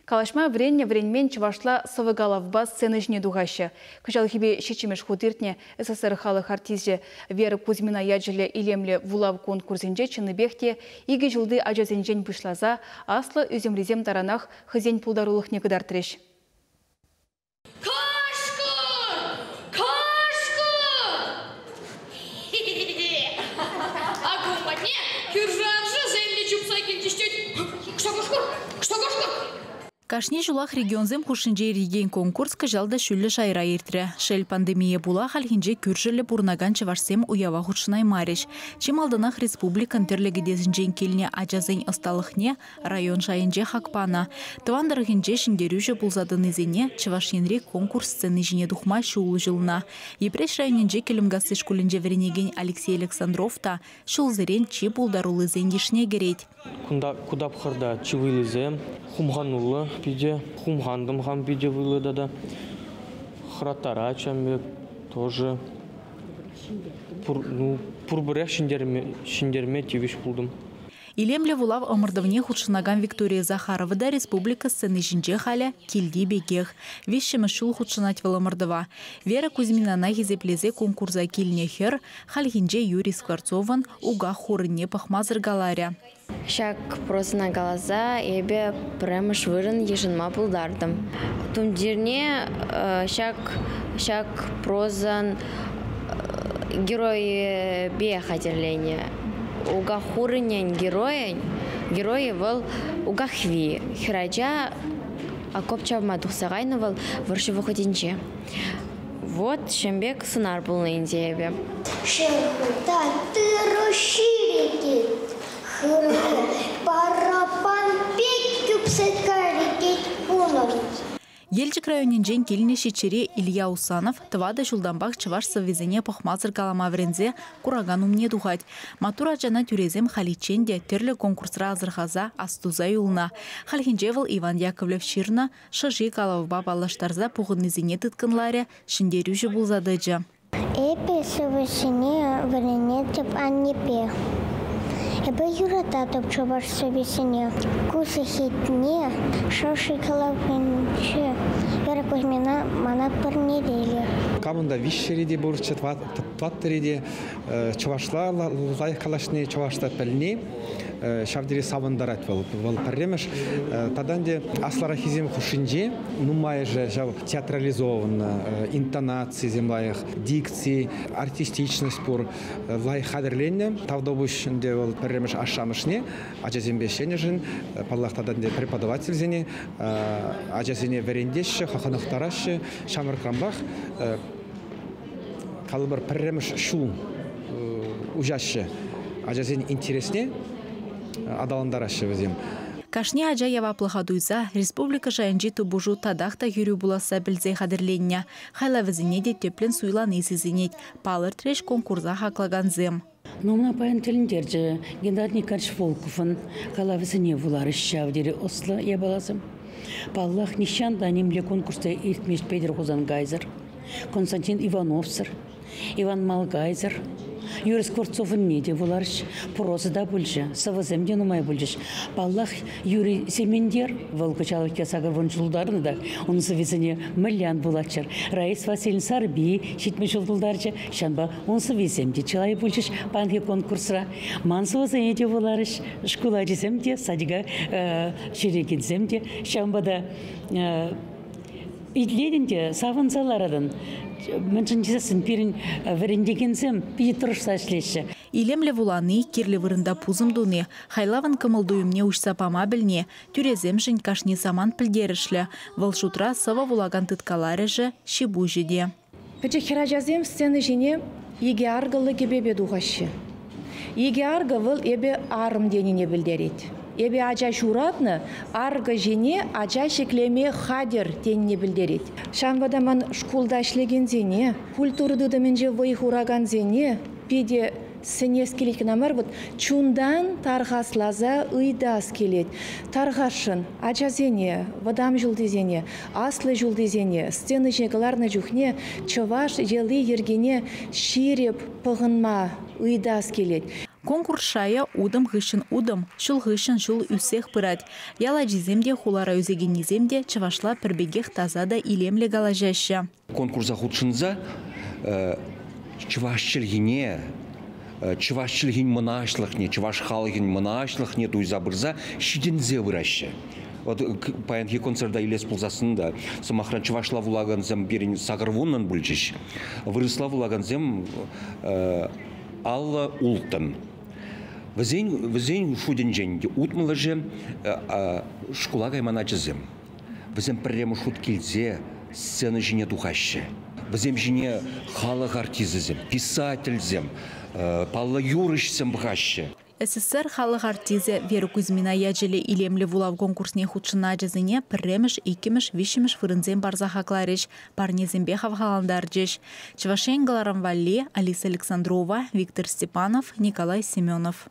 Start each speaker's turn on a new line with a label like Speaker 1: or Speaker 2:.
Speaker 1: Калаҫма вӗреннӗ-вӗренмен чӑвашла сӑвӑ-калавпа сцена ҫине тухаҫҫӗ. Кӑҫалхипе ҫиччӗмӗш хут иртнӗ СССР халӑх артисчӗ Вера Кузьмина ячӗллӗ илемлӗ вулав конкурсӗнче чӑннипех те икӗ ҫулти ачасенчен пуҫласа аслӑ ӳсӗмрисем таранах хӑйсен пултарулӑхне кӑтартрӗҫ.
Speaker 2: Кашкӑр! Кашкӑр! Акӑ ун патне кӳршӗ-аршӑсем те чупса килчӗҫ тет. Что кашкӑр? Что кашкӑр?
Speaker 3: Кашни ҫулах регионсем хушшинче иртекен конкурс кӑҫал та ҫӳллӗ шайра иртрӗ. Шел, пандемие пула хальхинче кӳршӗллӗ пурӑнакан чӑвашсем уява хутшӑнаймарӗҫ. Чи малтанах республикӑн тӗрлӗ кӗтесӗнчен килнӗ ачасен ӑсталӑхне район шайӗнче хак панӑ. Тӑван тӑрӑхӗнче ҫӗнтерӳҫӗ пулса тӑнисене Чӑваш Енри конкурс сцени ҫине тухма ҫул уҫӑлнӑ. Йӗпреҫ районӗнчи Кӗлӗмкасси шкулӗнче вӗренекен Алексей Александров та ҫулсерен чи пултаруллисен йышне кӗрет.
Speaker 4: Кунта ку тапхӑрта чи вӑйлисем хумхануллӑ питӗ, хумхантӑм хам питӗ вӑйлӑ тата хӑраттарать ҫавӑн пек тоже. Ну, пурпӗрех ҫӗнтерме тивӗҫ пултӑм.
Speaker 3: Илемлӗ вулав ӑмӑртӑвне хутшӑнакан Виктория Захарова та республика сцени ҫинче халӗ килти пекех. Виҫҫӗмӗш ҫул хутшӑнать вӑл ӑмӑртӑва. Вера Кузьминана хисеплесе конкурса килнӗ хӗр хальхинче Юрий Скворцовӑн Уках хурӑнне пӑхмасӑр каларӗ.
Speaker 5: Ҫак прозӑна каласа эпӗ пӗрремӗш вырӑн йышӑнма пултартӑм. Тумтирне ҫак ҫак прозӑн геройӗпе хатӗрленӗ. Уках хурӑнӗн геройӗн геройӗ вӑл Укахви. Хӗрача окоп чавма тухса кайнӑ вӑл вӑрҫӑ вӑхӑтӗнче. Вот ҫын пек сӑнар пулнӑ ӗнтӗ эпӗ.
Speaker 6: Шерхута тырӑ ҫирӗкет, хырӑмӗ параппан пек кӳпсе кӗрет унӑн.
Speaker 3: Елчӗк районӗнчен килнӗ ҫиччӗре Илья Усанов тӑватӑ ҫултанпах чӑваш сӑввисене пӑхмасӑр калама вӗренсе куракан умне тухать. Маттур ачана тӳресем халиччен те тӗрлӗ конкурсра асӑрхаса астуса юлнӑ. Хальхинче вӑл Иван Яковлев ҫырнӑ Шӑши калавпа паллаштарса пухӑннисене тыткӑнларӗ, ҫӗнтерӳҫӗ пулса тӑчӗ.
Speaker 6: Эпӗ сӑвӑсене вӗренетӗп аннепе. Эпӗ юрататӑп чӑваш сӑввисене. Ку сехетне шӑши калавӗнче Вера Кузьмина мана парнелерӗ.
Speaker 7: Камӑн та виҫҫӗре те пурччӗ, тӑваттӑре те чӑвашла лайӑх калаҫни, чӑвашла пӗлни ҫав тери савӑнтарать вӑл. Вӑл пӗрремӗш. Тата ӗнтӗ аслӑраххисем хушшинче нумайӑшӗ ҫав театрализованнӑ, интонацисем лайӑх, дикци, артистичность пур, лайӑх хатӗрленнӗ. Тавтапуҫ ӗнтӗ вӑл пӗрремӗш ашшӗ-амӑшне ачасемпе ӗҫленӗшӗн, паллах, тата ӗнтӗ преподавательсене ачасене вӗрентеҫҫӗ, хӑнӑхтараҫҫӗ. Ҫамрӑкранпах калӑпӑр, пӗрремӗш ҫул уҫаҫҫӗ. Ачасен интересне аталантараҫҫӗ вӗсем.
Speaker 3: Кашни ача яваплӑха туйса республика шайӗнчи тупӑшу татах та хӗрӳ пуласса пӗлсе хатӗрленнӗ. Хайлавӗсене те тӗплӗн суйлани сисӗнет, палӑртрӗҫ конкурса хаклакансем.
Speaker 8: Ну, мана паян тӗлӗнтерчӗ. Геннадий Николаевич Волковӑн калавӗсене вуларӗҫ ҫав тери ӑслӑ япаласем. Паллах, нихҫан та нимле конкурс та иртмест Петӗр Хусанкайсӑр, Константин Ивановсӑр, Иван Малгайсӑр. Юрий Скворцовӑнне те вуларӗҫ, проза та пулчӗ, сӑвӑсем те нумай пулчӗҫ. Паллах, Юрий Сементер, вӑл кӑҫал сакӑр ҫултарнӑ та, ун сӑввисене мӗнле ан вулаччӑр. Раиса Васильевна Сарби 70 ҫул тултарчӗ, ҫавӑнпа ун сӑввисем те чылай пулчӗҫ паянхи конкурсра. Ман сӑвӑсене те вуларӗҫ, шкул ачисем те, садика ҫӳрекенсем те. Ҫавӑнпа та итлетӗн те савӑнса ларатӑн. Мӗншӗн тесессӗн пирӗн вӗрентекенсем питӗ тӑрӑшса ӗҫлеҫҫӗ.
Speaker 3: Илемлӗ вулани, кирлӗ вырӑнта пусӑм туни, хайлавӑн кӑмӑл-туйӑмне уҫса пама пӗлни тӳресемшӗн кашни самант пӗлтерӗшлӗ. Вӑл шутра сӑвӑ вулакан тыткаларӑшӗ, ҫи-пуҫӗ те.
Speaker 9: Пӗчӗк хӗрачасем сцена ҫине икӗ аркӑллӑ кӗпепе тухаҫҫӗ. Икӗ аркӑ вӑл эпӗ арӑм тенине пӗлтерет. Эпӗ ача ҫуратнӑ, аркӑ ҫине ача ҫӗклеме хатӗр тенине пӗлтерет. Ҫавӑнпа та ман шкулта ӗҫлекенсене, культура тытӑмӗнче вӑй хуракансене питӗ сӗнес килет кӑна мар, вот чунтан тархасласа ыйтас килет. Тархасшӑн ачасене, вӑтам ҫултисене, аслӑ ҫултисене сцена ҫине кӑларнӑ чухне чӑваш йӑли-йӗркине ҫирӗп пӑхӑнма ыйтас килет.
Speaker 3: Конкурс шайӗ утӑм хыҫҫӑн утӑм, ҫул хыҫҫӑн ҫул ӳссех пырать. Ял ачисем те, хулара ӳсекеннисем те чӑвашла пӗр пекех таса та илемлӗ калаҫаҫҫӗ.
Speaker 10: Конкурса хутшӑнса чӑваш чӗлхине, чӑваш чӗлхин мӑнаҫлӑхне, чӑваш халӑхӗн мӑнаҫлӑхне туйса пырса ҫитӗнсе пыраҫҫӗ. Вот паянхи концерта илес пулсассӑн та, сӑмахран, чӑвашла вулакансем пирӗн 80-ӑн пулчӗҫ. Вырӑсла вулакансем 56-ӑн. Вӗсен шутӗнчен 60-ӑшӗ шкула кайман ачасем. Вӗсем пӗрремӗш хут килсе сцена ҫине тухаҫҫӗ. Вӗсем ҫине халӑх артисчӗсем, писательсем, паллӑ юрӑҫсем пӑхаҫҫӗ.
Speaker 3: СССР халӑх артисчӗ Вера Кузьмина ячӗллӗ илемлӗ вулав конкурсне хутшӑннӑ ачасене пӗрремӗш, иккӗмӗш, виҫҫӗмӗш вырӑнсем парса хакларӗҫ, парнесемпе хавхалантарчӗҫ. Чӑваш Ен кӑларӑм валли Алиса Александрова, Виктор Степанов, Николай Семенов.